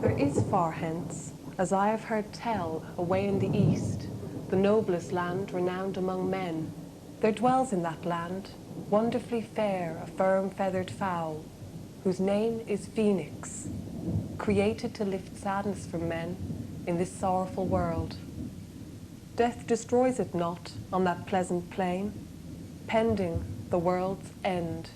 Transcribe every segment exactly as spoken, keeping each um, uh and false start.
There is far hence, as I have heard tell, away in the east, the noblest land renowned among men. There dwells in that land, wonderfully fair, a firm-feathered fowl, whose name is Phoenix, created to lift sadness from men in this sorrowful world. Death destroys it not on that pleasant plain, pending the world's end.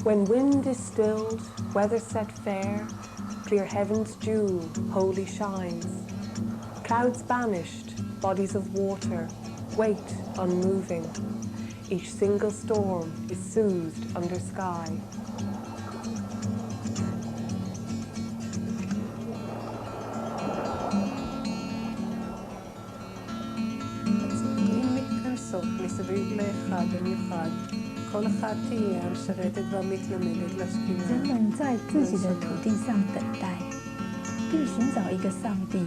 When wind is stilled, weather set fair, clear heaven's dew holy shines. Clouds banished, bodies of water wait unmoving. Each single storm is soothed under sky. מין מתכנסות מסביב לאחד במיוחד, כל אחת תהיה המשרתת והמתלמדת לשקיעה. 人们在自己的土地上等待，并寻找一个上帝，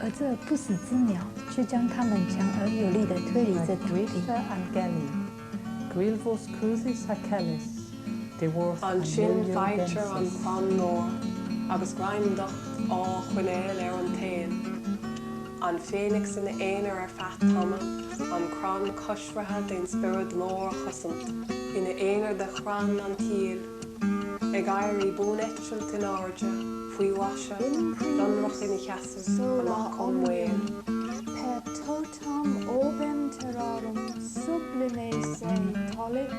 而这不死之鸟却将他们强而有力地推离这土地。Like Grisha and Geli, gwylvos kudhys ha kellys. An shin thaightir an Krann Mor, agus greim docht o choenail er an teyl. An Phoenix yn aner er fath tomma, an krann koshrha den Spyrud Mor a husant, yn aner dhe hrann an teyl. Ag eri bun etel tyn ardja, pwy washya, donnrogh yn y hasen, a-mok oll mwel. Per totum orbem terrarum sublime se tollit,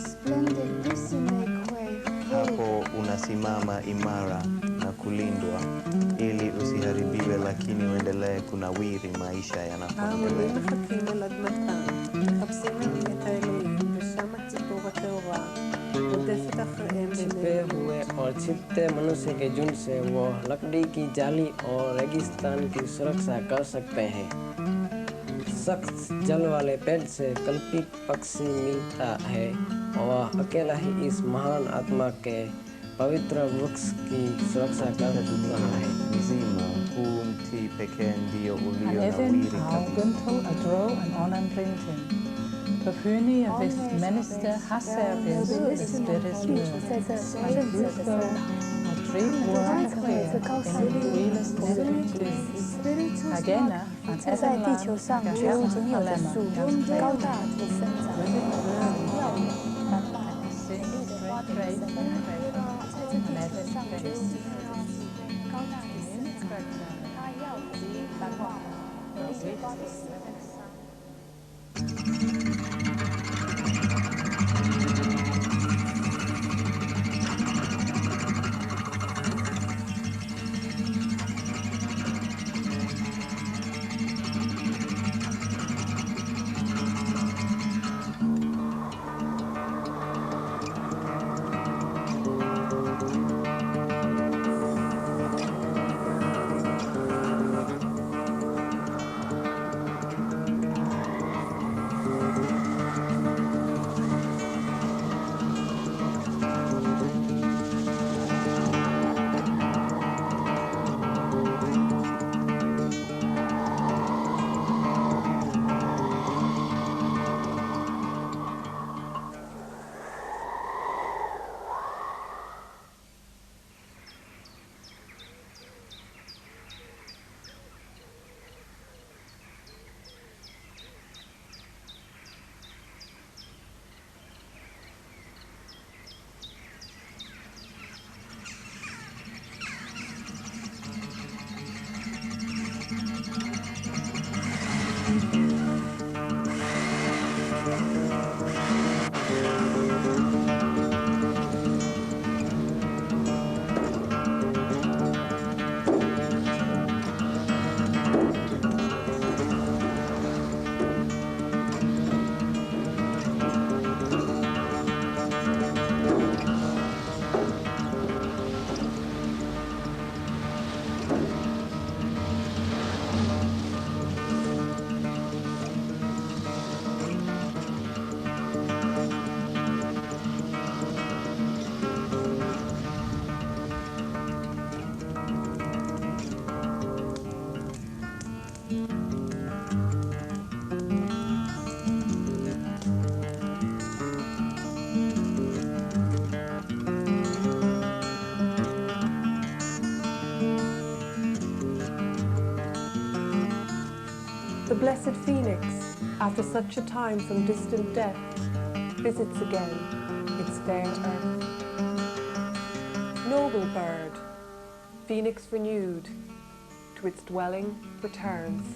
splendidissime quae fui. Hapo unasimama imara na kulindwa, ili usiharibiwe, lakini uendelee kunawiri maisha yanapoendelea. Hawilina hakima ladmatan, mahapsina ni eta Elohim, veshama tsipoga teora, rudefet ahraem bene. छिपे हुए और छिपते मनुष्य के झुंड से वो लकड़ी की जाली और रेगिस्तान की सुरक्षा कर सकते हैं। सख्त जल वाले पेड़ से कल्पित पक्षी मिलता है, वह अकेला ही इस महान आत्मा के पवित्र वृक्ष की सुरक्षा कर सकता है। Nzima, hwn ti peken dio ulio na wiri. An edhyn a ow guntel a-dro an onan bryntin. Pub huni a vydh menester ha serbyans y Spyrys Meur. Hag y hwithor a dri war an hwir yn hwilas pob unn tu. Hag ena an edhyn lannsa gans an alemma gans gwedhen veur. An edhyn tre, tre, tre, an edhyn tre. Blessed phoenix, after such a time from distant death, visits again its fair earth. Noble bird, phoenix renewed, to its dwelling returns.